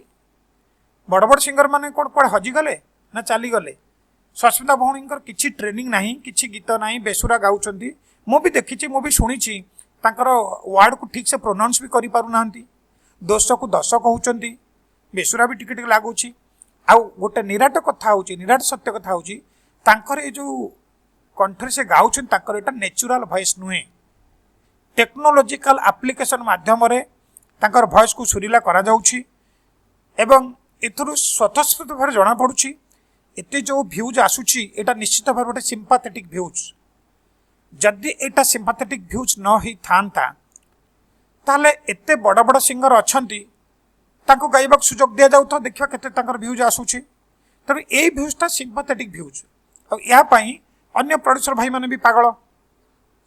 ବଡ଼ ବଡ଼ ସିଙ୍ଗର ମାନେ କ'ଣ କୁଆଡ଼େ ହଜିଗଲେ ନା ଚାଲିଗଲେ? ସସ୍ମିତା ଭଉଣୀଙ୍କର କିଛି ଟ୍ରେନିଂ ନାହିଁ, କିଛି ଗୀତ ନାହିଁ, ବେସୁରା ଗାଉଛନ୍ତି। ମୁଁ ବି ଦେଖିଛି, ମୁଁ ବି ଶୁଣିଛି, ତାଙ୍କର ୱାର୍ଡ଼କୁ ଠିକ୍ ସେ ପ୍ରୋନାଉନ୍ସ ବି କରିପାରୁନାହାନ୍ତି। ଦୋଷକୁ ଦଶ କହୁଛନ୍ତି, ବେସୁରା ବି ଟିକେ ଟିକେ ଲାଗୁଛି। ଆଉ ଗୋଟେ ନିରାଟ କଥା ହେଉଛି, ନିରାଟ ସତ୍ୟ କଥା ହେଉଛି, ତାଙ୍କର ଏ ଯେଉଁ କଣ୍ଠରେ ସେ ଗାଉଛନ୍ତି, ତାଙ୍କର ଏଇଟା ନ୍ୟାଚୁରାଲ ଭଏସ୍ ନୁହେଁ। ଟେକ୍ନୋଲୋଜିକାଲ ଆପ୍ଲିକେସନ୍ ମାଧ୍ୟମରେ ତାଙ୍କର ଭଏସ୍କୁ ସୁରିଲା କରାଯାଉଛି ଏବଂ ଏଥିରୁ ସ୍ୱତଃସ୍ଫୂର୍ତ୍ତ ଭାବରେ ଜଣାପଡ଼ୁଛି, ଏତେ ଯେଉଁ ଭ୍ୟୁଜ୍ ଆସୁଛି, ଏଇଟା ନିଶ୍ଚିତ ଭାବରେ ଗୋଟେ ସିମ୍ପାଥେଟିକ୍ ଭ୍ୟୁଜ୍। ଯଦି ଏଇଟା ସିମ୍ପାଥେଟିକ୍ ଭ୍ୟୁଜ୍ ନ ହେଇଥାନ୍ତା, ତାହେଲେ ଏତେ ବଡ଼ ବଡ଼ ସିଙ୍ଗର ଅଛନ୍ତି, ତାଙ୍କୁ ଗାଇବାକୁ ସୁଯୋଗ ଦିଆଯାଉଥିବ, ଦେଖିବା କେତେ ତାଙ୍କର ଭ୍ୟୁଜ୍ ଆସୁଛି। ତେଣୁ ଏଇ ଭ୍ୟୁଜ୍ଟା ସିମ୍ପାଥେଟିକ୍ ଭ୍ୟୁଜ୍। ଆଉ ଏହା ପାଇଁ ଅନ୍ୟ ପ୍ରଡ୍ୟୁସର ଭାଇମାନେ ବି ପାଗଳ,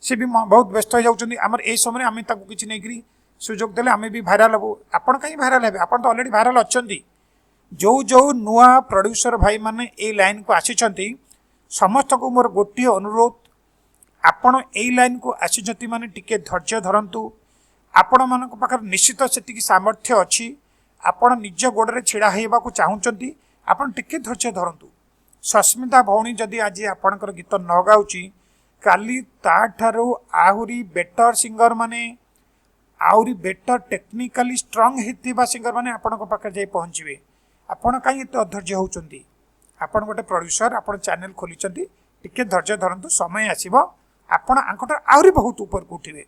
ସେ ବି ବହୁତ ବ୍ୟସ୍ତ ହେଇଯାଉଛନ୍ତି। ଆମର ଏଇ ସମୟରେ ଆମେ ତାକୁ କିଛି ନେଇକରି ସୁଯୋଗ ଦେଲେ ଆମେ ବି ଭାଇରାଲ ହେବୁ। ଆପଣ କାହିଁ ଭାଇରାଲ ହେବେ? ଆପଣ ତ ଅଲରେଡ଼ି ଭାଇରାଲ ଅଛନ୍ତି। ଯେଉଁ ଯେଉଁ ନୂଆ ପ୍ରଡ୍ୟୁସର ଭାଇମାନେ ଏଇ ଲାଇନ୍କୁ ଆସିଛନ୍ତି, ସମସ୍ତଙ୍କୁ ମୋର ଗୋଟିଏ ଅନୁରୋଧ, ଆପଣ ଏଇ ଲାଇନ୍କୁ ଆସିଛନ୍ତି ମାନେ ଟିକେ ଧୈର୍ଯ୍ୟ ଧରନ୍ତୁ। ଆପଣମାନଙ୍କ ପାଖରେ ନିଶ୍ଚିତ ସେତିକି ସାମର୍ଥ୍ୟ ଅଛି। ଆପଣ ନିଜ ଗୋଡ଼ରେ ଛିଡ଼ା ହେବାକୁ ଚାହୁଁଛନ୍ତି, ଆପଣ ଟିକେ ଧୈର୍ଯ୍ୟ ଧରନ୍ତୁ। ସସ୍ମିତା ଭଉଣୀ ଯଦି ଆଜି ଆପଣଙ୍କର ଗୀତ ନ ଗାଉଛି, କାଲି ତାଠାରୁ ଆହୁରି ବେଟର ସିଙ୍ଗର ମାନେ, ଆହୁରି ବେଟର ଟେକ୍ନିକାଲି ଷ୍ଟ୍ରଙ୍ଗ ହେଇଥିବା ସିଙ୍ଗର ମାନେ ଆପଣଙ୍କ ପାଖରେ ଯାଇ ପହଞ୍ଚିବେ। ଆପଣ କାହିଁ ଏତେ ଅଧୈର୍ଯ୍ୟ ହେଉଛନ୍ତି? ଆପଣ ଗୋଟେ ପ୍ରଡ୍ୟୁସର, ଆପଣ ଚ୍ୟାନେଲ ଖୋଲିଛନ୍ତି, ଟିକେ ଧୈର୍ଯ୍ୟ ଧରନ୍ତୁ। ସମୟ ଆସିବ, ଆପଣ ୟାଙ୍କଠାରୁ ଆହୁରି ବହୁତ ଉପରକୁ ଉଠିବେ।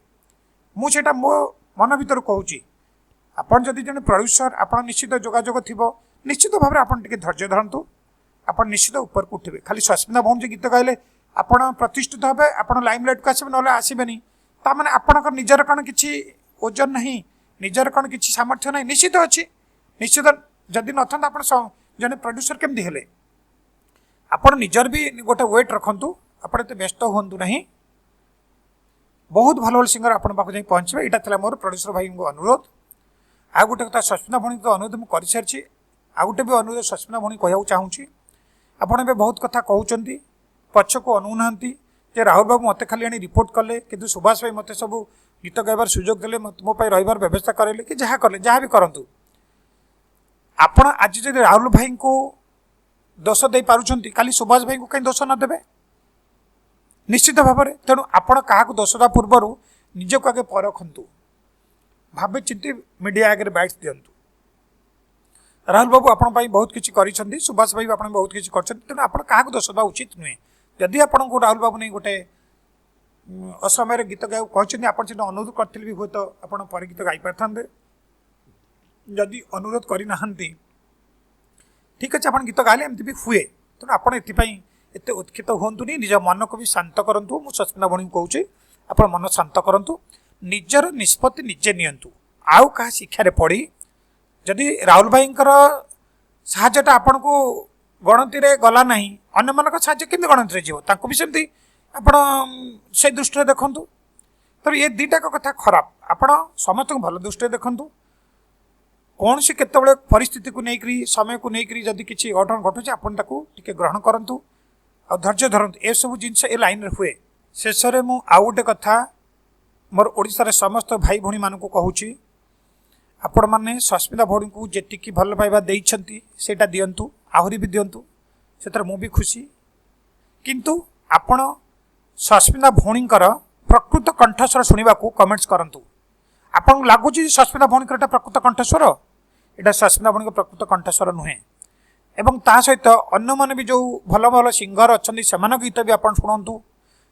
ମୁଁ ସେଇଟା ମୋ ମନ ଭିତରୁ କହୁଛି। ଆପଣ ଯଦି ଜଣେ ପ୍ରଡ୍ୟୁସର, ଆପଣ ନିଶ୍ଚିତ ଯୋଗାଯୋଗ ଥିବ, ନିଶ୍ଚିତ ଭାବରେ ଆପଣ ଟିକେ ଧୈର୍ଯ୍ୟ ଧରନ୍ତୁ, ଆପଣ ନିଶ୍ଚିତ ଉପରକୁ ଉଠିବେ। ଖାଲି ସସ୍ମିତା ଭଉଣୀ ଯେ ଗୀତ ଗାଇଲେ ଆପଣ ପ୍ରତିଷ୍ଠିତ ହେବେ, ଆପଣ ଲାଇମଲାଇଟ୍କୁ ଆସିବେ, ନହେଲେ ଆସିବେନି। ତାମାନେ ଆପଣଙ୍କର ନିଜର କ'ଣ କିଛି ଓଜନ ନାହିଁ, ନିଜର କ'ଣ କିଛି ସାମର୍ଥ୍ୟ ନାହିଁ? ନିଶ୍ଚିତ ଅଛି, ନିଶ୍ଚିତ। ଯଦି ନଥାନ୍ତା, ଆପଣ ଜଣେ ପ୍ରଡ୍ୟୁସର କେମିତି ହେଲେ? ଆପଣ ନିଜର ବି ଗୋଟେ ୱେଟ୍ ରଖନ୍ତୁ। ଆପଣ ଏତେ ବ୍ୟସ୍ତ ହୁଅନ୍ତୁ ନାହିଁ। ବହୁତ ଭଲ ଭଲ ସିଙ୍ଗର ଆପଣଙ୍କ ପାଖକୁ ଯାଇ ପହଞ୍ଚିବେ। ଏଇଟା ଥିଲା ମୋର ପ୍ରଡ୍ୟୁସର ଭାଇଙ୍କୁ ଅନୁରୋଧ। ଆଉ ଗୋଟେ କଥା, ସସ୍ମିତା ଭଉଣୀଙ୍କ ଅନୁରୋଧ ମୁଁ କରିସାରିଛି। ଆଉ ଗୋଟେ ବି ଅନୁରୋଧ ସସ୍ମିତା ଭଉଣୀ କହିବାକୁ ଚାହୁଁଛି। ଆପଣ ଏବେ ବହୁତ କଥା କହୁଛନ୍ତି, ପଛକୁ ଅନଉନାହାନ୍ତି ଯେ ରାହୁଲ ବାବୁ ମୋତେ ଖାଲି ଆଣି ରିପୋର୍ଟ କଲେ, କିନ୍ତୁ ସୁଭାଷ ଭାଇ ମୋତେ ସବୁ ଗୀତ ଗାଇବାର ସୁଯୋଗ ଦେଲେ, ମୋ ପାଇଁ ରହିବାର ବ୍ୟବସ୍ଥା କରାଇଲେ କି ଯାହା କଲେ, ଯାହା ବି କରନ୍ତୁ। ଆପଣ ଆଜି ଯଦି ରାହୁଲ ଭାଇଙ୍କୁ ଦୋଷ ଦେଇପାରୁଛନ୍ତି, କାଲି ସୁଭାଷ ଭାଇଙ୍କୁ କାହିଁ ଦୋଷ ନ ଦେବେ? ନିଶ୍ଚିତ ଭାବରେ। ତେଣୁ ଆପଣ କାହାକୁ ଦୋଷ ଦେବା ପୂର୍ବରୁ ନିଜକୁ ଆଗେ ପରଖନ୍ତୁ, ଭାବି ଚିନ୍ତି ମିଡ଼ିଆ ଆଗରେ ବାଇଟ୍ସ ଦିଅନ୍ତୁ। ରାହୁଲ ବାବୁ ଆପଣଙ୍କ ପାଇଁ ବହୁତ କିଛି କରିଛନ୍ତି, ସୁଭାଷ ଭାଇ ବି ଆପଣଙ୍କ ବହୁତ କିଛି କରିଛନ୍ତି। ତେଣୁ ଆପଣ କାହାକୁ ଦୋଷ ଦେବା ଉଚିତ ନୁହେଁ। ଯଦି ଆପଣଙ୍କୁ ରାହୁଲ ବାବୁ ନେଇ ଗୋଟେ ଅସମୟରେ ଗୀତ ଗାଇବାକୁ କହିଛନ୍ତି, ଆପଣ ସେଟା ଅନୁରୋଧ କରିଥିଲେ ବି ହୁଏତ ଆପଣ ପରେ ଗୀତ ଗାଇପାରିଥାନ୍ତେ। ଯଦି ଅନୁରୋଧ କରିନାହାନ୍ତି, ଠିକ୍ ଅଛି, ଆପଣ ଗୀତ ଗାଇଲେ ଏମିତି ବି ହୁଏ। ତେଣୁ ଆପଣ ଏଥିପାଇଁ ଏତେ ଉତ୍କ୍ଷିପ୍ତ ହୁଅନ୍ତୁନି, ନିଜ ମନକୁ ବି ଶାନ୍ତ କରନ୍ତୁ। ମୁଁ ସସ୍ମିତା ଭଉଣୀଙ୍କୁ କହୁଛି, ଆପଣ ମନ ଶାନ୍ତ କରନ୍ତୁ, ନିଜର ନିଷ୍ପତ୍ତି ନିଜେ ନିଅନ୍ତୁ। ଆଉ କାହା ଶିକ୍ଷାରେ ପଡ଼ି ଯଦି ରାହୁଲ ଭାଇଙ୍କର ସାହାଯ୍ୟଟା ଆପଣଙ୍କୁ ଗଣତିରେ ଗଲା ନାହିଁ, ଅନ୍ୟମାନଙ୍କ ସାହାଯ୍ୟ କେମିତି ଗଣତିରେ ଯିବ? ତାଙ୍କୁ ବି ସେମିତି ଆପଣ ସେଇ ଦୃଷ୍ଟିରେ ଦେଖନ୍ତୁ। ତେଣୁ ଏ ଦୁଇଟାକ କଥା ଖରାପ। ଆପଣ ସମସ୍ତଙ୍କୁ ଭଲ ଦୃଷ୍ଟିରେ ଦେଖନ୍ତୁ। କୌଣସି କେତେବେଳେ ପରିସ୍ଥିତିକୁ ନେଇକରି, ସମୟକୁ ନେଇକରି ଯଦି କିଛି ଅଘଟଣ ଘଟୁଛି, ଆପଣ ତାକୁ ଟିକେ ଗ୍ରହଣ କରନ୍ତୁ ଆଉ ଧୈର୍ଯ୍ୟ ଧରନ୍ତୁ। ଏସବୁ ଜିନିଷ ଏ ଲାଇନ୍ରେ ହୁଏ। ଶେଷରେ ମୁଁ ଆଉ ଗୋଟେ କଥା ମୋର ଓଡ଼ିଶାର ସମସ୍ତ ଭାଇ ଭଉଣୀମାନଙ୍କୁ କହୁଛି, ଆପଣମାନେ ସସ୍ମିତା ଭଉଣୀଙ୍କୁ ଯେତିକି ଭଲ ପାଇବା ଦେଇଛନ୍ତି, ସେଇଟା ଦିଅନ୍ତୁ, ଆହୁରି ବି ଦିଅନ୍ତୁ, ସେଥିରେ ମୁଁ ବି ଖୁସି। କିନ୍ତୁ ଆପଣ ସସ୍ମିତା ଭଉଣୀଙ୍କର ପ୍ରକୃତ କଣ୍ଠସ୍ୱର ଶୁଣିବାକୁ କମେଣ୍ଟସ୍ କରନ୍ତୁ। ଆପଣଙ୍କୁ ଲାଗୁଛି ଯେ ସସ୍ମିତା ଭଉଣୀଙ୍କର ଏଇଟା ପ୍ରକୃତ କଣ୍ଠସ୍ୱର? ଏଇଟା ସସ୍ମିତା ଭଉଣୀଙ୍କ ପ୍ରକୃତ କଣ୍ଠସ୍ୱର ନୁହେଁ। ଏବଂ ତା ସହିତ ଅନ୍ୟମାନେ ବି ଯେଉଁ ଭଲ ଭଲ ସିଙ୍ଗର ଅଛନ୍ତି, ସେମାନଙ୍କ ଗୀତ ବି ଆପଣ ଶୁଣନ୍ତୁ,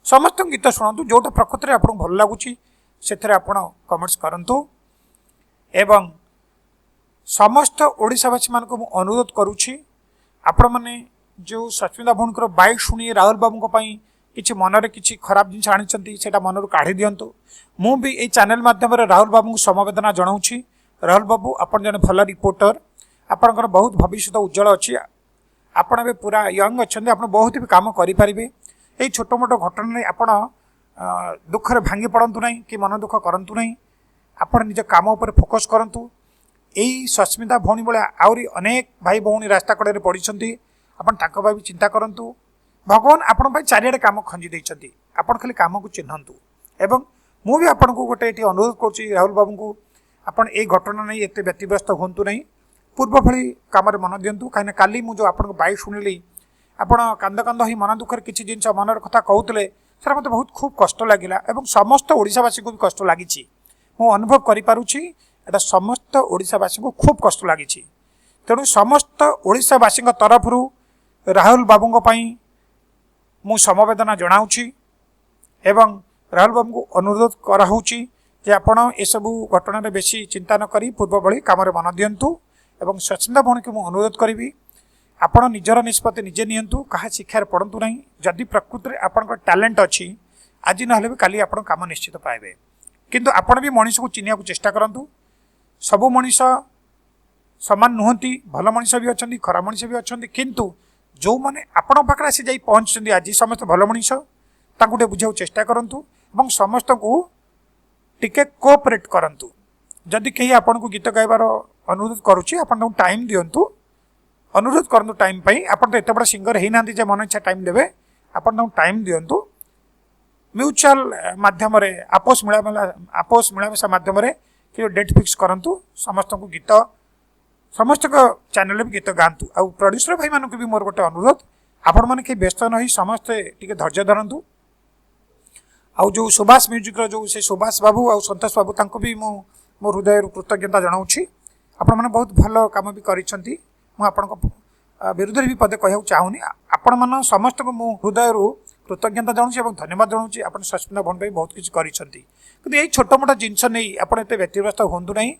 ସମସ୍ତଙ୍କ ଗୀତ ଶୁଣନ୍ତୁ। ଯେଉଁଟା ପ୍ରକୃତରେ ଆପଣଙ୍କୁ ଭଲ ଲାଗୁଛି, ସେଥିରେ ଆପଣ କମେଣ୍ଟସ୍ କରନ୍ତୁ। ଏବଂ ସମସ୍ତ ଓଡ଼ିଶାବାସୀମାନଙ୍କୁ ମୁଁ ଅନୁରୋଧ କରୁଛି, ଆପଣମାନେ ଯେଉଁ ସସ୍ମିତା ଭଉଣୀଙ୍କର ବାଇଟ୍ ଶୁଣି ରାହୁଲ ବାବୁଙ୍କ ପାଇଁ କିଛି ମନରେ କିଛି ଖରାପ ଜିନିଷ ଆଣିଛନ୍ତି, ସେଇଟା ମନରୁ କାଢ଼ି ଦିଅନ୍ତୁ। ମୁଁ ବି ଏଇ ଚ୍ୟାନେଲ ମାଧ୍ୟମରେ ରାହୁଲ ବାବୁଙ୍କୁ ସମବେଦନା ଜଣାଉଛି। ରାହୁଲ ବାବୁ, ଆପଣ ଜଣେ ଭଲ ରିପୋର୍ଟର, ଆପଣଙ୍କର ବହୁତ ଭବିଷ୍ୟତ ଉଜ୍ଜଳ ଅଛି। ଆପଣ ଏବେ ପୁରା ୟଙ୍ଗ ଅଛନ୍ତି, ଆପଣ ବହୁତ ବି କାମ କରିପାରିବେ। ଏଇ ଛୋଟ ମୋଟ ଘଟଣାରେ ଆପଣ ଦୁଃଖରେ ଭାଙ୍ଗି ପଡ଼ନ୍ତୁ ନାହିଁ କି ମନ ଦୁଃଖ କରନ୍ତୁ ନାହିଁ। ଆପଣ ନିଜ କାମ ଉପରେ ଫୋକସ୍ କରନ୍ତୁ। ଏଇ ସସ୍ମିତା ଭଉଣୀ ଭଳିଆ ଆହୁରି ଅନେକ ଭାଇ ଭଉଣୀ ରାସ୍ତା କଡ଼ରେ ପଡ଼ିଛନ୍ତି, ଆପଣ ତାଙ୍କ ପାଇଁ ବି ଚିନ୍ତା କରନ୍ତୁ। ଭଗବାନ ଆପଣଙ୍କ ପାଇଁ ଚାରିଆଡ଼େ କାମ ଖଞ୍ଜି ଦେଇଛନ୍ତି, ଆପଣ ଖାଲି କାମକୁ ଚିହ୍ନନ୍ତୁ। ଏବଂ ମୁଁ ବି ଆପଣଙ୍କୁ ଗୋଟେ ଏଠି ଅନୁରୋଧ କରୁଛି, ରାହୁଲ ବାବୁଙ୍କୁ, ଆପଣ ଏଇ ଘଟଣା ନେଇ ଏତେ ବ୍ୟତିବ୍ୟସ୍ତ ହୁଅନ୍ତୁ ନାହିଁ, ପୂର୍ବ ଭଳି କାମରେ ମନ ଦିଅନ୍ତୁ। କାହିଁକିନା କାଲି ମୁଁ ଯେଉଁ ଆପଣଙ୍କ ବାଇଟ୍ ଶୁଣିଲି, ଆପଣ କାନ୍ଦ କାନ୍ଦ ହୋଇ ମନ ଦୁଃଖରେ କିଛି ଜିନିଷ ମନର କଥା କହୁଥିଲେ, ସେଟା ମୋତେ ବହୁତ ଖୁବ୍ କଷ୍ଟ ଲାଗିଲା ଏବଂ ସମସ୍ତ ଓଡ଼ିଶାବାସୀଙ୍କୁ ବି କଷ୍ଟ ଲାଗିଛି। ମୁଁ ଅନୁଭବ କରିପାରୁଛି, ଏଇଟା ସମସ୍ତ ଓଡ଼ିଶାବାସୀଙ୍କୁ ଖୁବ୍ କଷ୍ଟ ଲାଗିଛି। ତେଣୁ ସମସ୍ତ ଓଡ଼ିଶାବାସୀଙ୍କ ତରଫରୁ ରାହୁଲ ବାବୁଙ୍କ ପାଇଁ ମୁଁ ସମବେଦନା ଜଣାଉଛି ଏବଂ ରାହୁଲ ବାବୁଙ୍କୁ ଅନୁରୋଧ କରାହେଉଛି ଯେ ଆପଣ ଏସବୁ ଘଟଣାରେ ବେଶୀ ଚିନ୍ତା ନ କରି ପୂର୍ବ ଭଳି କାମରେ ମନ ଦିଅନ୍ତୁ। ଏବଂ ସସ୍ମିତା ଭଉଣୀକୁ ମୁଁ ଅନୁରୋଧ କରିବି, ଆପଣ ନିଜର ନିଷ୍ପତ୍ତି ନିଜେ ନିଅନ୍ତୁ, କାହା ଶିକ୍ଷାରେ ପଡ଼ନ୍ତୁ ନାହିଁ। ଯଦି ପ୍ରକୃତରେ ଆପଣଙ୍କର ଟ୍ୟାଲେଣ୍ଟ ଅଛି, ଆଜି ନହେଲେ ବି କାଲି ଆପଣ କାମ ନିଶ୍ଚିତ ପାଇବେ। କିନ୍ତୁ ଆପଣ ବି ମଣିଷକୁ ଚିହ୍ନିବାକୁ ଚେଷ୍ଟା କରନ୍ତୁ। ସବୁ ମଣିଷ ସମାନ ନୁହନ୍ତି। ଭଲ ମଣିଷ ବି ଅଛନ୍ତି, ଖରାପ ମଣିଷ ବି ଅଛନ୍ତି। କିନ୍ତୁ ଯେଉଁମାନେ ଆପଣଙ୍କ ପାଖରେ ଆସି ଯାଇ ପହଞ୍ଚୁଛନ୍ତି ଆଜି, ସମସ୍ତେ ଭଲ ମଣିଷ, ତାଙ୍କୁ ଟିକେ ବୁଝିବାକୁ ଚେଷ୍ଟା କରନ୍ତୁ ଏବଂ ସମସ୍ତଙ୍କୁ ଟିକେ କୋଅପରେଟ୍ କରନ୍ତୁ। ଯଦି କେହି ଆପଣଙ୍କୁ ଗୀତ ଗାଇବାର ଅନୁରୋଧ କରୁଛି, ଆପଣ ତାଙ୍କୁ ଟାଇମ୍ ଦିଅନ୍ତୁ, ଅନୁରୋଧ କରନ୍ତୁ ଟାଇମ୍ ପାଇଁ। ଆପଣ ତ ଏତେ ବଡ଼ ସିଙ୍ଗର ହେଇନାହାନ୍ତି ଯେ ମନ ଇଚ୍ଛା ଟାଇମ୍ ଦେବେ। ଆପଣ ତାଙ୍କୁ ଟାଇମ୍ ଦିଅନ୍ତୁ। ମ୍ୟୁଚୁଆଲ ମାଧ୍ୟମରେ, ଆପୋଷ ମିଳାମିଶା ମାଧ୍ୟମରେ କି ଡେଟ୍ ଫିକ୍ସ କରନ୍ତୁ। ସମସ୍ତଙ୍କୁ ଗୀତ, ସମସ୍ତଙ୍କ ଚ୍ୟାନେଲରେ ବି ଗୀତ ଗାଆନ୍ତୁ। ଆଉ ପ୍ରଡ୍ୟୁସର ଭାଇମାନଙ୍କୁ ବି ମୋର ଗୋଟେ ଅନୁରୋଧ, ଆପଣମାନେ କେହି ବ୍ୟସ୍ତ ନ ହୋଇ ସମସ୍ତେ ଟିକେ ଧୈର୍ଯ୍ୟ ଧରନ୍ତୁ। ଆଉ ଯେଉଁ ସୁଭାଷ ମ୍ୟୁଜିକ୍ର ଯେଉଁ ସେ ସୁଭାଷ ବାବୁ ଆଉ ସନ୍ତୋଷ ବାବୁ, ତାଙ୍କୁ ବି ମୁଁ ମୋ ହୃଦୟରୁ କୃତଜ୍ଞତା ଜଣାଉଛି। ଆପଣମାନେ ବହୁତ ଭଲ କାମ ବି କରିଛନ୍ତି। ମୁଁ ଆପଣଙ୍କ ବିରୁଦ୍ଧରେ ବି ପଦେ କହିବାକୁ ଚାହୁଁନି। ଆପଣମାନ ସମସ୍ତଙ୍କୁ ମୁଁ ହୃଦୟରୁ କୃତଜ୍ଞତା ଜଣାଉଛି ଏବଂ ଧନ୍ୟବାଦ ଜଣାଉଛି। ଆପଣ ସସ୍ମିତା ଭଉଣୀ ପାଇଁ ବହୁତ କିଛି କରିଛନ୍ତି, କିନ୍ତୁ ଏଇ ଛୋଟ ମୋଟ ଜିନିଷ ନେଇ ଆପଣ ଏତେ ବ୍ୟତିବ୍ୟସ୍ତ ହୁଅନ୍ତୁ ନାହିଁ।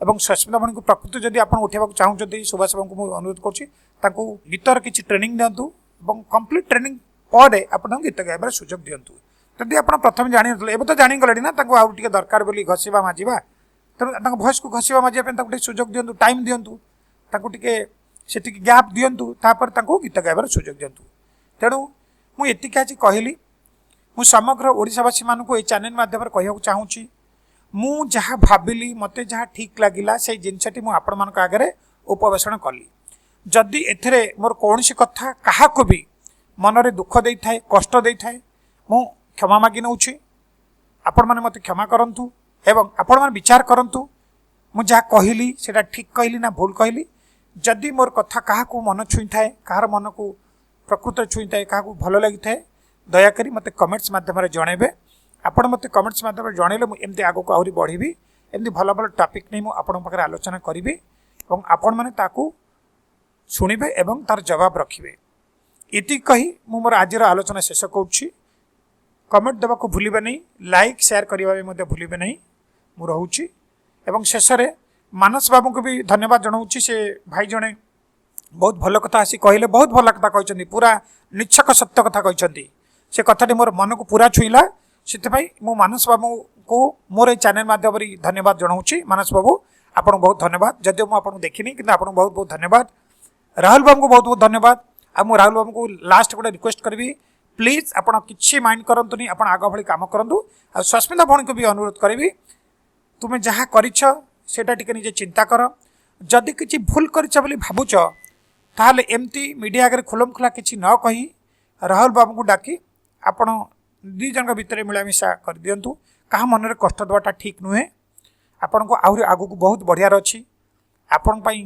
ଏବଂ ସସ୍ମିତା ଭଉଣୀଙ୍କୁ ପ୍ରକୃତି ଯଦି ଆପଣ ଉଠାଇବାକୁ ଚାହୁଁଛନ୍ତି, ସୁଭାଷ ବାବୁଙ୍କୁ ମୁଁ ଅନୁରୋଧ କରୁଛି, ତାଙ୍କୁ ଗୀତର କିଛି ଟ୍ରେନିଂ ଦିଅନ୍ତୁ ଏବଂ କମ୍ପ୍ଲିଟ୍ ଟ୍ରେନିଂ ପରେ ଆପଣ ତାଙ୍କୁ ଗୀତ ଗାଇବାର ସୁଯୋଗ ଦିଅନ୍ତୁ। ଯଦି ଆପଣ ପ୍ରଥମେ ଜାଣିନଥିଲେ, ଏବେ ତ ଜାଣିଗଲେଣି ନା ତାଙ୍କୁ ଆଉ ଟିକେ ଦରକାର ବୋଲି ଘଷିବା ମାଜିବା, ତେଣୁ ତାଙ୍କ ଭଏସ୍କୁ ଘଷିବା ମାଜିବା ପାଇଁ ତାଙ୍କୁ ଟିକେ ସୁଯୋଗ ଦିଅନ୍ତୁ, ଟାଇମ୍ ଦିଅନ୍ତୁ, ତାଙ୍କୁ ଟିକେ ସେତିକି ଗ୍ୟାପ୍ ଦିଅନ୍ତୁ, ତାପରେ ତାଙ୍କୁ ଗୀତ ଗାଇବାର ସୁଯୋଗ ଦିଅନ୍ତୁ। ତେଣୁ ମୁଁ ଏତିକି ଆଜି କହିଲି। ମୁଁ ସମଗ୍ର ଓଡ଼ିଶାବାସୀମାନଙ୍କୁ ଏଇ ଚ୍ୟାନେଲ୍ ମାଧ୍ୟମରେ କହିବାକୁ ଚାହୁଁଛି, ମୁଁ ଯାହା ଭାବିଲି, ମୋତେ ଯାହା ଠିକ୍ ଲାଗିଲା, ସେଇ ଜିନିଷଟି ମୁଁ ଆପଣମାନଙ୍କ ଆଗରେ ଉପବେଷଣ କଲି। ଯଦି ଏଥିରେ ମୋର କୌଣସି କଥା କାହାକୁ ବି ମନରେ ଦୁଃଖ ଦେଇଥାଏ, କଷ୍ଟ ଦେଇଥାଏ, ମୁଁ କ୍ଷମା ମାଗି ନେଉଛି। ଆପଣମାନେ ମୋତେ କ୍ଷମା କରନ୍ତୁ ଏବଂ ଆପଣମାନେ ବିଚାର କରନ୍ତୁ ମୁଁ ଯାହା କହିଲି ସେଇଟା ଠିକ୍ କହିଲି ନା ଭୁଲ କହିଲି। ଯଦି ମୋର କଥା କାହାକୁ ମନ ଛୁଇଁଥାଏ, କାହାର ମନକୁ ପ୍ରକୃତରେ ଛୁଇଁଥାଏ, କାହାକୁ ଭଲ ଲାଗିଥାଏ, ଦୟାକରି ମୋତେ କମେଣ୍ଟସ୍ ମାଧ୍ୟମରେ ଜଣାଇବେ। ଆପଣ ମୋତେ କମେଣ୍ଟସ୍ ମାଧ୍ୟମରେ ଜଣାଇଲେ ମୁଁ ଏମିତି ଆଗକୁ ଆହୁରି ବଢ଼ିବି, ଏମିତି ଭଲ ଭଲ ଟପିକ୍ ନେଇ ମୁଁ ଆପଣଙ୍କ ପାଖରେ ଆଲୋଚନା କରିବି ଏବଂ ଆପଣମାନେ ତାକୁ ଶୁଣିବେ ଏବଂ ତାର ଜବାବ ରଖିବେ। ଏତିକି କହି ମୁଁ ମୋର ଆଜିର ଆଲୋଚନା ଶେଷ କରୁଛି। କମେଣ୍ଟ ଦେବାକୁ ଭୁଲିବେ ନାହିଁ, ଲାଇକ୍ ସେୟାର କରିବା ବି ମଧ୍ୟ ଭୁଲିବେ ନାହିଁ। ମୁଁ ରହୁଛି ଏବଂ ଶେଷରେ ମାନସ ବାବୁଙ୍କୁ ବି ଧନ୍ୟବାଦ ଜଣାଉଛି। ସେ ଭାଇ ଜଣେ ବହୁତ ଭଲ କଥା ଆସି କହିଲେ, ବହୁତ ଭଲ କଥା କହିଛନ୍ତି, ପୁରା ନିଚ୍ଛକ ସତ୍ୟ କଥା କହିଛନ୍ତି। ସେ କଥାଟି ମୋର ମନକୁ ପୁରା ଛୁଇଁଲା, ସେଥିପାଇଁ ମୁଁ ମାନସ ବାବୁଙ୍କୁ ମୋର ଏଇ ଚ୍ୟାନେଲ୍ ମାଧ୍ୟମରେ ଧନ୍ୟବାଦ ଜଣାଉଛି। ମାନସ ବାବୁ, ଆପଣଙ୍କୁ ବହୁତ ଧନ୍ୟବାଦ। ଯଦିଓ ମୁଁ ଆପଣଙ୍କୁ ଦେଖିନି, କିନ୍ତୁ ଆପଣଙ୍କୁ ବହୁତ ବହୁତ ଧନ୍ୟବାଦ। ରାହୁଲ ବାବୁଙ୍କୁ ବହୁତ ବହୁତ ଧନ୍ୟବାଦ। ଆଉ ମୁଁ ରାହୁଲ ବାବୁଙ୍କୁ ଲାଷ୍ଟ ଗୋଟେ ରିକ୍ୱେଷ୍ଟ କରିବି, ପ୍ଲିଜ୍ ଆପଣ କିଛି ମାଇଣ୍ଡ କରନ୍ତୁନି, ଆପଣ ଆଗ ଭଳି କାମ କରନ୍ତୁ। ଆଉ ସସ୍ମିତା ଭଉଣୀଙ୍କୁ ବି ଅନୁରୋଧ କରିବି, ତୁମେ ଯାହା କରିଛ ସେଇଟା ଟିକେ ନିଜେ ଚିନ୍ତା କର। ଯଦି କିଛି ଭୁଲ କରିଛ ବୋଲି ଭାବୁଛ, ତାହେଲେ ଏମିତି ମିଡ଼ିଆ ଆଗରେ ଖୁଲମଖୁଲା କିଛି ନ କହି ରାହୁଲ ବାବୁଙ୍କୁ ଡାକି ଆପଣ ଦୁଇ ଜଣଙ୍କ ଭିତରେ ମିଳାମିଶା କରିଦିଅନ୍ତୁ। କାହା ମନରେ କଷ୍ଟ ଦେବାଟା ଠିକ୍ ନୁହେଁ। ଆପଣଙ୍କୁ ଆହୁରି ଆଗକୁ ବହୁତ ବଢ଼ିଆର ଅଛି। ଆପଣଙ୍କ ପାଇଁ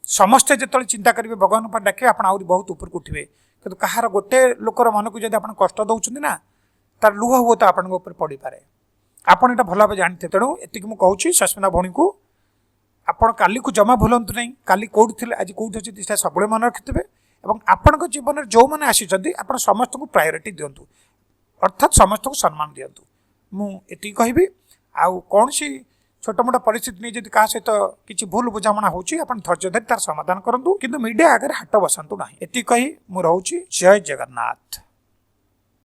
ସମସ୍ତେ ଯେତେବେଳେ ଚିନ୍ତା କରିବେ, ଭଗବାନଙ୍କ ପାଖରେ ଡାକିବେ, ଆପଣ ଆହୁରି ବହୁତ ଉପରକୁ ଉଠିବେ। କିନ୍ତୁ କାହାର ଗୋଟେ ଲୋକର ମନକୁ ଯଦି ଆପଣ କଷ୍ଟ ଦେଉଛନ୍ତି ନା, ତାର ଲୁହ ହୁଏତ ଆପଣଙ୍କ ଉପରେ ପଡ଼ିପାରେ। ଆପଣ ଏଇଟା ଭଲ ଭାବେ ଜାଣିଥିବେ। ତେଣୁ ଏତିକି ମୁଁ କହୁଛି ସସ୍ମିତା ଭଉଣୀକୁ, ଆପଣ କାଲିକୁ ଜମା ଭୁଲନ୍ତୁ ନାହିଁ। କାଲି କେଉଁଠି ଥିଲେ, ଆଜି କେଉଁଠି ଅଛନ୍ତି, ସେଟା ସବୁବେଳେ ମନେ ରଖିଥିବେ। ଏବଂ ଆପଣଙ୍କ ଜୀବନରେ ଯେଉଁମାନେ ଆସିଛନ୍ତି, ଆପଣ ସମସ୍ତଙ୍କୁ ପ୍ରାୟୋରିଟି ଦିଅନ୍ତୁ, ଅର୍ଥାତ୍ ସମସ୍ତଙ୍କୁ ସମ୍ମାନ ଦିଅନ୍ତୁ। ମୁଁ ଏତିକି କହିବି। ଆଉ କୌଣସି ଛୋଟ ମୋଟ ପରିସ୍ଥିତି ନେଇ ଯଦି କାହା ସହିତ କିଛି ଭୁଲ ବୁଝାମଣା ହେଉଛି, ଆପଣ ଧୈର୍ଯ୍ୟ ଧରି ତାର ସମାଧାନ କରନ୍ତୁ, କିନ୍ତୁ ମିଡ଼ିଆ ଆଗରେ ହାଟ ବସାନ୍ତୁ ନାହିଁ। ଏତିକି କହି ମୁଁ ରହୁଛି। ଜୟ ଜଗନ୍ନାଥ।